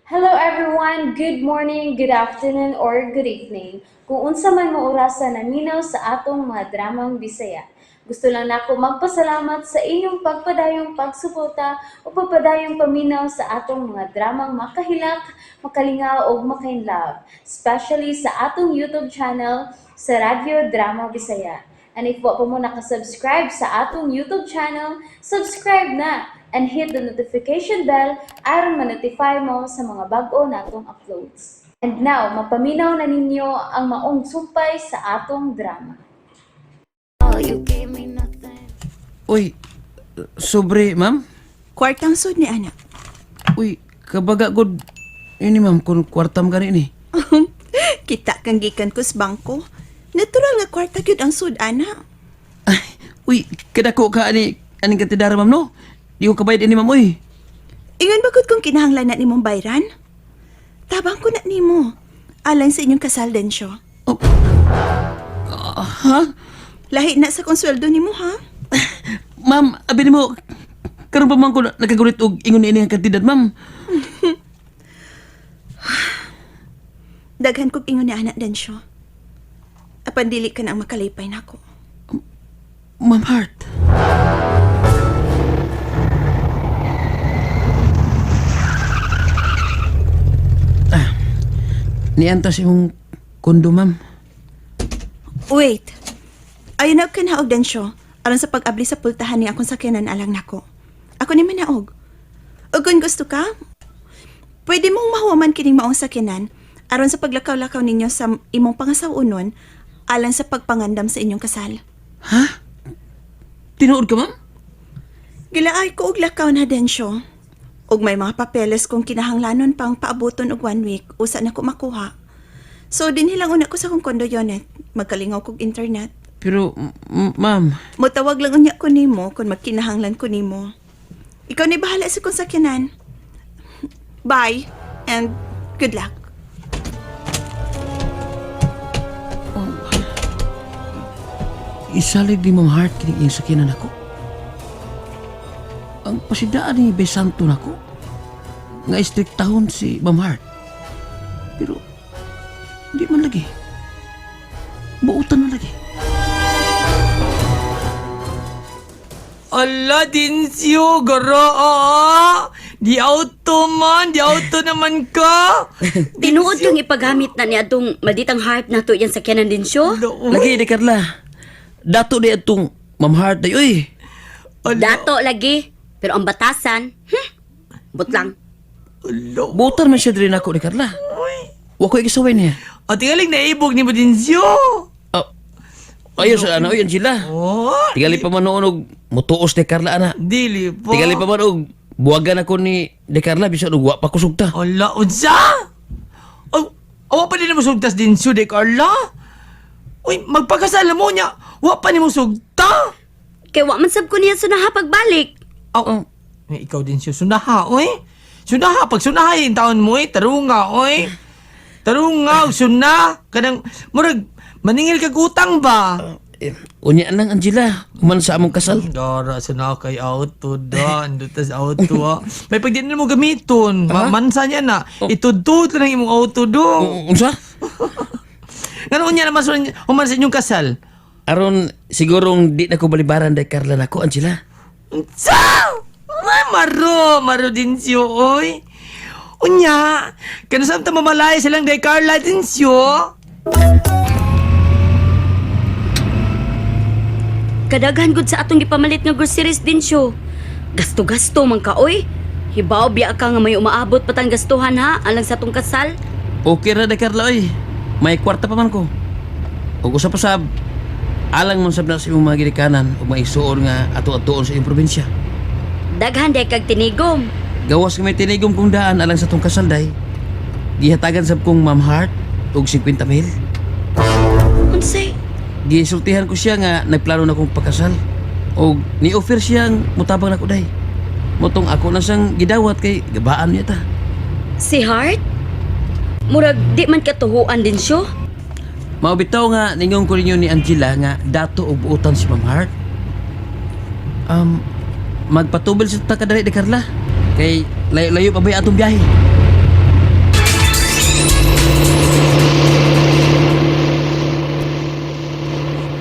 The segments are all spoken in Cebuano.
Hello everyone! Good morning, good afternoon, or good evening. Kung unsa man mo orasa naminaw sa atong mga dramang Bisaya. Gusto lang nako magpasalamat sa inyong pagpadayong pagsuporta o pagpadayong paminaw sa atong mga dramang makahilak, makalingaw ug makainlove, especially sa atong YouTube channel sa Radyo Drama Bisaya. And if wa pa mo nakasubscribe sa atong YouTube channel, subscribe na and hit the notification bell aron ma-notify mo sa mga bag-o natong uploads. And now, mapaminaw na ninyo ang maong sumpay sa atong drama. You gave me nothing. Uy, sobre, ma'am? Kwartang sud ni anak. Uy, kabaga good. Ini ma'am, kung kwartam gani ni. Kita kang gikan ko sa bangko. Natural nga kwarta gyud ang sud ana. Ay, uy, kadako ka ani aning katidara ma'am no? Di ko kabayad ini ma'am, uy. Ingon ba gud kung kinahanglan na nimong bayran? Tabang ko na nimo. Alang sa inyong kasal densyo. Oh. Ah, ha? Lahi na sa kong sweldo nimo ha. Ma'am, abi nimo karon pa man ko nakagulit og ingon ini ang kantidad, ma'am. Daghan kog ingon ni anak densyo. Apan dili ka na ang makalipay nako. Ma'am Hart. Ah, niantas imong kondo, ma'am. Wait. Ayaw na og kanaog densyo. Aron sa pag-abli sa pultahan ni akong sakyanan alang nako. Ako ni manaog. Ug kung gusto ka, pwede mong mahuwaman kining maong sakyanan aron sa paglakaw-lakaw ninyo sa imong pangasaw-unon alang sa pagpangandam sa inyong kasal. Ha? Tinuod ka, ma'am? Gilaay ko og lakaw na densyo. Ug may mga papeles kong kinahanglanon pang paabuton og one week usa na ko makuha. So dinhi lang una ko sa akong condo unit, magkalingaw kog internet. Pero, ma'am, Motawag lang unya ko nimo kung magkinahanglan ko nimo. Ikaw ni bahala sa kong sakyanan. Bye and good luck. isalig ni Ma'am Hart kining iyang sakyanan ako. Ang pasidaan ni Besanto nako, nga istriktahon si Ma'am Hart. Pero, di man lagi. Buutan na lagi. Ala, Dinsyo, garaa! Di auto man, di auto naman ka! Tinuod yung ipagamit na ni atong malditang heart na to yan sa sakyanan din siyo. Lagi, di Carla. Dato di atong Ma'am Hart day, uy. Ala, Dato lagi. Pero ang batasan, butlang. ala. Buutan man siya diri nako ni Carla. Wa ko igisaway niya. O, tingaling naibog ni mo, Dinsyo! Oh, ayos sa ano, yun sila. Oh, Tingali pa man noon og mutuos ni Carla ana. dili po. Tingali pa man og buwagan ako ni de Carla bisan og wa pa ko sugta. Ala, unsa? Oh, awa pa din mo sugtas, Dinsyo, de Carla? Uy, magpakasal mo niya, wa pa ni mo sugta! Kay wa man sab ko niya sunaha pagbalik. Aw, eh, ikaw din siya. Sunaha, oy. Sunaha, pag sunaha yung taon mo, oy. Tarunga, oy. Tarunga, suna. Kanang, murag, maningil kag utang ba? Eh, unya lang Angela, human sa among kasal. Dara, suna kay auto da. Andutas auto, ah. May pag di na mo gamiton. Mansa niya na. Itudtud lang imong auto do. Unsa? Ngano unya naman human sa inyong kasal? Aron sigurong di na ko balibaran de Carla nako Angela. Unsa? Ay, maro, maro din siyo, oy. Unya, kanusam ta mamalay silang day Carla din siyo. Kadaghan gud sa atong gipamalit nga groceries din siyo. Gasto-gasto man ka oy. Hibaw biya ka nga may umaabot patang gastuhan ha alang sa atong kasal. Okay ra de Carla oy. May kwarta pa man ko. Ug usa pa sab alang man sab na sa imong mga ginikanan ug maigsuon nga ato-atoon sa imong probinsya. Daghan day kag tinigom. Gawas nga may tinigom kong daan alang sa tong kasal day. Gihatagan sab kong Ma'am Hart og 50 mil. Unsay? Gisultihan ko siya nga nagplano na kong pagkasal. Og ni-offer siyang mutabang nako day. Motong ako na siyang gidawat kay gabaan niya ta. Si Hart? Murag di man katuhuan din siyo. Mao bitaw nga ningon ko ninyo ni Angela nga dato og buotan si Ma'am Hart. Um, magpatubil sa ta kadali de Carla. Kay layo-layo pa ba atong biyahe?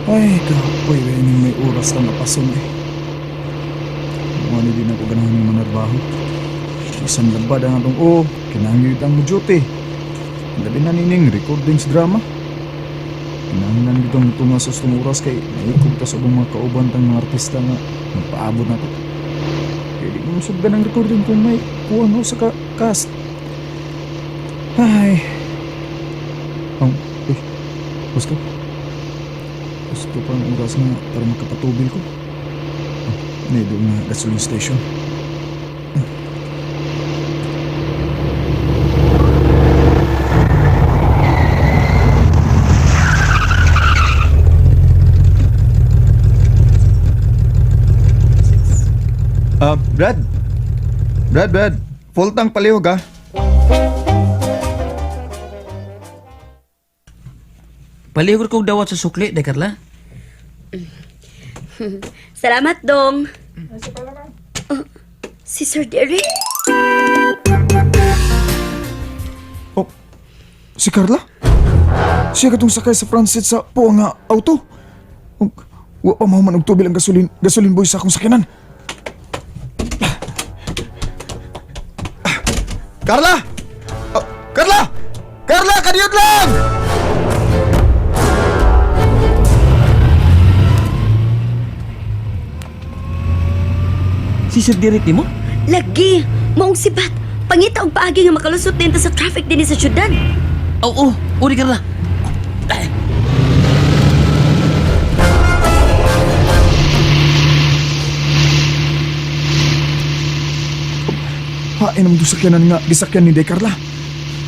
Ay, kapoy, ining may oras lang napason eh. Mga ni din ako ganahan ng manarbaho. Isang labad ang atong o, kinahanglan ang mo duty. Labi na nining recordings drama. Kinahanglan gid ang tunga sa ustong oras kay naikog ta sa ubang mga kauban tang mga artista nga magpaabot na to. Kaya di mo sugdan ang recording kung may kuha no sa cast. Ay. Ang, uy, gusto? Gusto pa ang oras nga para makapatubil ko. Ah, may doon na gasoline station. Ah, Brad. Brad, Brad. Full tank palihog ah. Palihog kog dawat sa sukli, Day Carla. Salamat, Dong. Oh, si Sir Derek? Oh, si Carla? Siya katong sakay sa front seat sa puwang nga auto. Oh, wa pa mahuman og tubil ang gasolin, gasolin boy sa akong sakyanan. Carla! Oh, Carla! Carla, kadiyot lang! Si Sir Derek nimo? Lagi! Maong sibat! Pangita og paagi nga makalusot din ta sa traffic din sa syudad. Oo, oh, uri Carla. Ay. Hain ang sakyanan nga gisakyan ni Day Carla.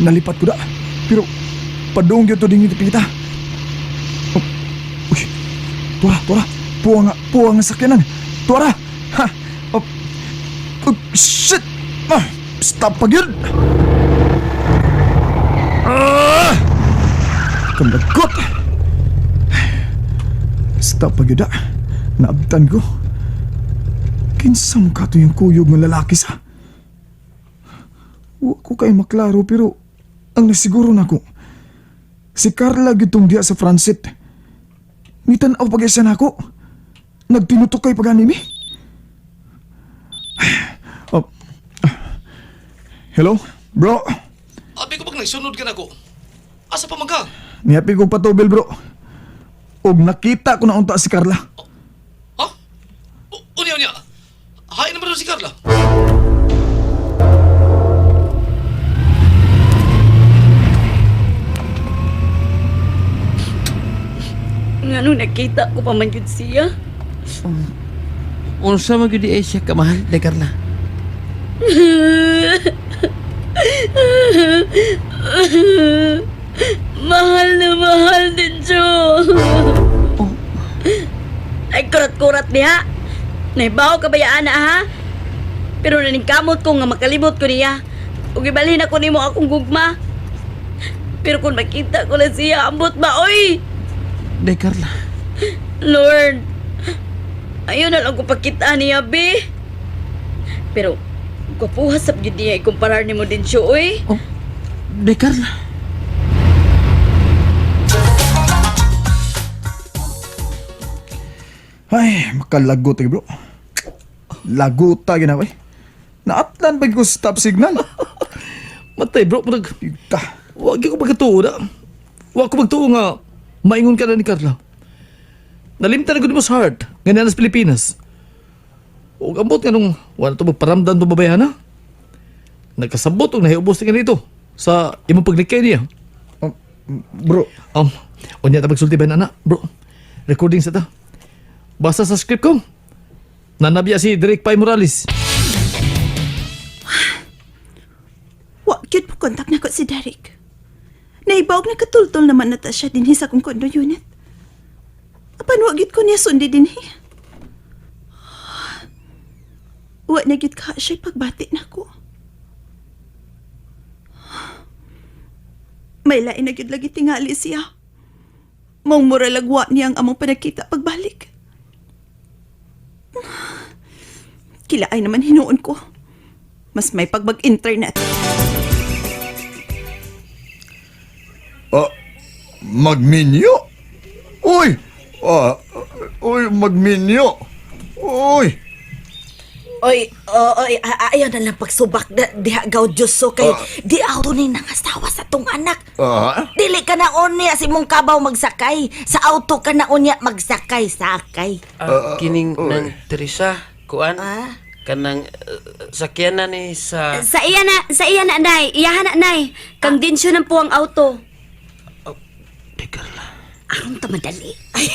Nalipat ko da. Pero padung gyud to ding pita. Oh, uy. Tura, tura. Puwa nga sakyanan. Tura. Ha. Oh, oh, shit. Ah, stop pa gyud. Ah! Kamagot. Stop pa gyud da. Naabtan ko. Kinsa mo kato yung kuyog ng lalaki sa? Wa ko kay maklaro pero ang nasiguro nako si Carla gitong diya sa Francet. Nitan-aw pag isa nako. Nagtinutok kay pagani mi. Oh. Hello, bro. Abi ko pag nagsunod ka na ko. Asa pa man ka? Nihapi ko patubil, bro. Og nakita ko na unta si Carla. Ha? Unya, unya. Hain naman daw si Carla. Ngano nakita ko pa man gyud siya? Unsa man gyud di siya kamahal, Day Carla? Mahal na mahal din siya. Oh. Ay, kurat-kurat niya. Naibaw ka ba ana ha? Pero naningkamot ko nga makalimot ko niya. Ug ibalhin ako nimo akong gugma. Pero kung makita ko lang siya, ambot ba, oy? Day Carla. Lord, ayaw na lang ko pakita niya, be. Pero, gwapuha sa gyud niya ikumparar nimo din siya, oy. Oh, Day Carla. Ay, makalagot eh, bro. Lagot ta ginawa eh. Naatlan pa ko stop signal. Matay bro, murag Ita. wag ko pagkatuo na. Wag ko magtuo nga maingon ka na ni Carla. Nalimtan na gud mo sa heart ganyan sa Pilipinas. Ug ambot nga nung wala to magparamdam to babayan na. Nagkasabot og nahiubos ni dito sa imong paglikay niya. Oh, bro, Unya ta magsulti ba na bro. Recording sa ta. Basta sa script ko. Nanabya si Derek Pai Morales. Wa gyud mo kontak nako si Derek. Naibawag na katultol naman na ta siya dinhi sa akong condo unit. Apan wa gyud ko niya sundi dinhi. Wa na gyud ka siya pagbati nako. May lain na gyud lagi tingali siya. Mong mura lagwa niya ang among panagkita pagbalik. Kilaay naman hinuon ko. Mas may pagbag-internet. Magminyo? Uy! Ah, uy, magminyo! Uy! Oy, oy, ayaw na lang pagsubak na diha gaw Diyos so kay di ako ni nangasawa sa tong anak. Ah? Dili ka na unya sa imong kabaw magsakay. Sa auto ka na unya magsakay, sakay. Ah, kining nang Teresa, kuan. Ah? Kanang sakyanan ni sa Sa iya na nay, iyahan na nay. Kang dinsyo ng puwang auto. Di Carla. Aron ta madali. Ay,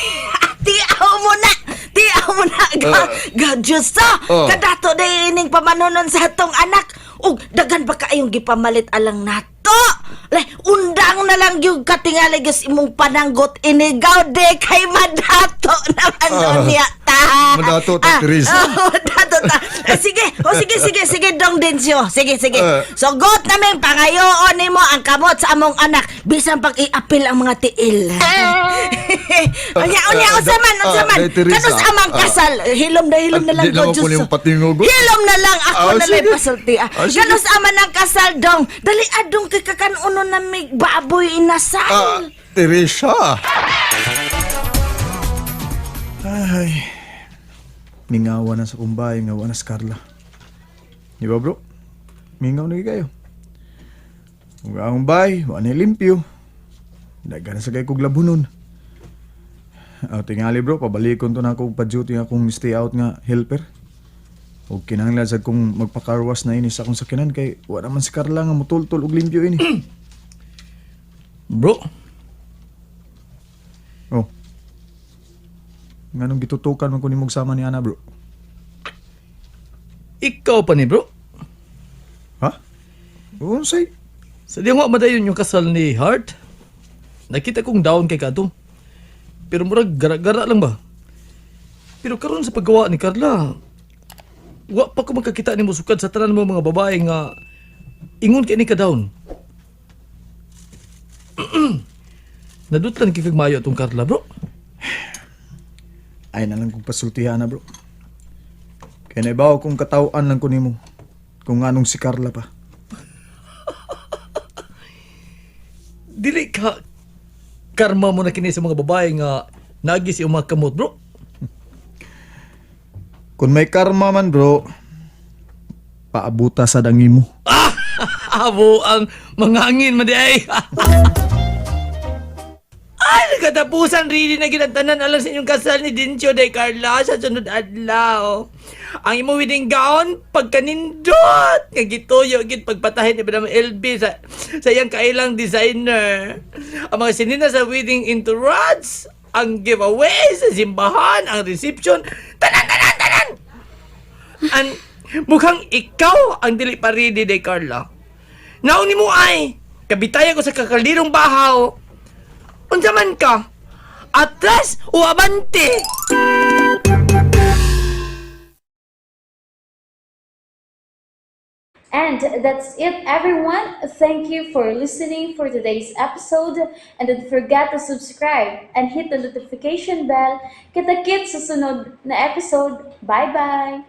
tiaw mo na. Tiaw mo na ga, ga Diyos so. Kadato na ining pamanunon sa atong anak. Ug daghan ba kaayong gipamalit alang nato? Le, undang na lang yung katingali gyud sa imong pananggot inigaw de kay madato naman niya ta. Madato ta, Teresa. Madato ta. Eh, sige, o sige, sige, sige, Dong Densyo. Sige, sige. Sugot namin pangayoon nimo ang kamot sa among anak bisan pag iapil ang mga tiil. Unya, unya, unsa man, unsa man. Day, Teresa. Kano sa amang kasal, hilom na lang Di naman ko, ko niyong patingog. Hilom na lang ako na lang Sige. pasulti. Sige. Kano sa ama ng kasal, dong. Dali adong kay kakanuno na may baboy inasal. Teresa! Ay, mingawa na sa kumbay, ngawa na si Carla. Di ba bro? Mingaw na kayo. Ug ang bay, wa na limpyo. Daga na sa kay kog labunon. Ah, tingali bro, pabalikon to na ako pa-duty akong stay out nga helper. Ug kinahanglan sad kong magpakarwas na ini sa akong sakyanan kay wa naman si Carla nga mutultol og limpyo ini. Bro, Oh. Nganong gitutukan man ko nimog sama ni Ana bro? ikaw pa ni bro. Ha? Unsay? Sa di nga madayon yung kasal ni Hart. Nakita kong down kay Kato. Pero murag gara-gara lang ba? Pero karon sa paggawa ni Carla, wa pa ko magkakita nimo sukad sa tanan mo mga babae nga ingon kay ni ka down. Nadutlan kay kag maayo atong Carla, bro. Ay na lang kong pasultihan na bro. Kaya naibaw kong katawan lang ko nimo. Kung anong si Carla pa. Dili ka karma mo na kini sa mga babae nga nagi si mga kamot, bro. Kung may karma man bro, paabuta sa dangi mo. Abo ang mangangin man di ay. Ay, nagkatapusan really na ginantanan alang sa inyong kasal ni Dincho de Carla sa sunod adlaw. Ang imong wedding gown, pagkanindot! Nga gituyo, gid pagpatahin ni Madam LB sa iyang kailang designer. Ang mga sinina sa wedding entourage, ang giveaway sa simbahan, ang reception, tanan, tanan, tanan! An, mukhang ikaw ang dili pa ready de Carla. Naon ni mo ay, kabitaya ko sa kakalirong bahaw. Unsa man ka? Atras o abante? And that's it, everyone. Thank you for listening for today's episode. And don't forget to subscribe and hit the notification bell. Kita-kits sa sunod na episode. Bye-bye!